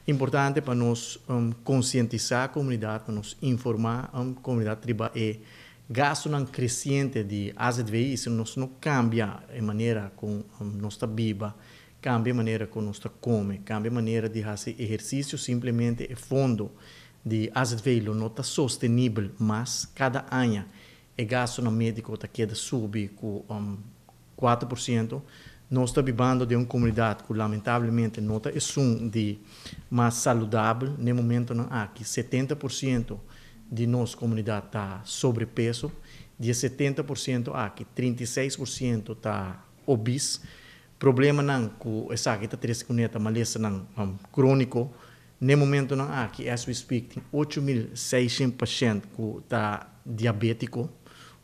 Importante pa nos konsientisá komunidat, pa nos informá komunidat riba e gastunan kresiente di AZV i si nos no kambia e manera ku nos ta biba, kambia e manera ku nos ta kome, kambia e manera di hasi ehersisio, simplemente e fondo di AZV lo no ta sostenibel mas. Kada aña e gastunan médiko ta keda subi ku 4%. Nos ta bibando den un komunidat ku lamentablemente no ta esun di mas saludabel. Na e momentonan aki 70% di nos komunidat ta sobrepeso. Di e 70% aki, 36% ta obes. Problemanan ku esaki ta trese kuné ta malesanan króniko. Na e momentonan aki, as we speak, tin 8600 pashènt ku ta diabétiko.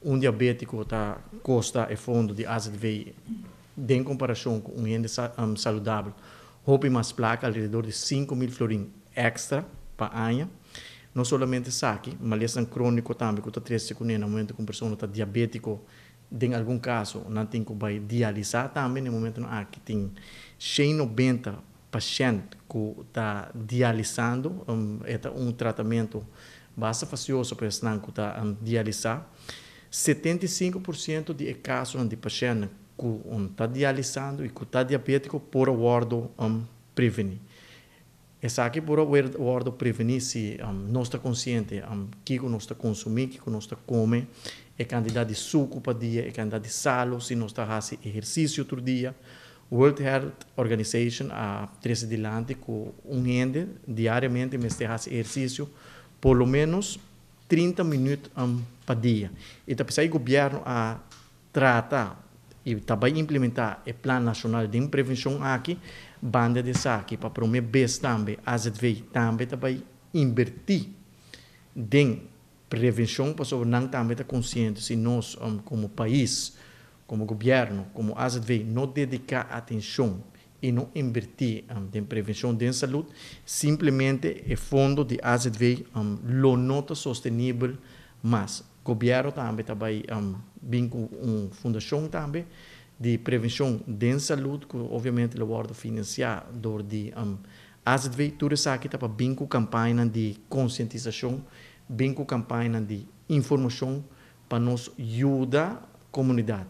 Un diabétiko ta kosta e fondo di AZV den komparashon ku un hende saludabel hopi mas plaka, alrededor di 5000 florin èkstra pa aña. No solamente esaki, malesanan króniko tambe ku ta trese kuné na momento ku un persona ta diabétiko, den algun kaso nan tin ku bai dialisá tambe. Na e momentonan aki tin 190 pashènt ku ta dialisando. E ta un tratamentu basta fastioso pa esnan ku ta dialisá. 75% di e kasonan di pashèntnan ku ta dialisando i ku ta diabétiko por a wòrdu prevení. Esaki por a wòrdu prevení si nos ta konsiente kiko nos ta konsumí, kiko nos ta kome, e kantidat di suku pa dia, e kantidat di salu, si nos ta hasi ehersisio tur dia. World Health Organization a trese dilanti ku un hende diariamente mester hasi ehersisio por lo ménos 30 minüt pa dia. I ta p'esei gobièrnu a trata i ta bai implementá e Plan Nashonal den Prevenshon aki. Banda di esaki, pa promé bes tambe AZV tambe ta bai inbertí den prevenshon, pasobra nan tambe ta konsiente si nos komo pais, komo gobièrnu, komo AZV no dediká atenshon i no inbertí den prevenshon den salud, simplemente e fondo di AZV lo no ta sostenibel mas. Gobièrnu tambe ta bai bin ku un fundashon tambe di prevenshon den salud ku obviamente lo wòrdu finansiá dor di AZV. Tur esaki ta pa bin ku kampañanan di konsientisashon, bin ku kampañanan di informashon pa nos yuda komunidat.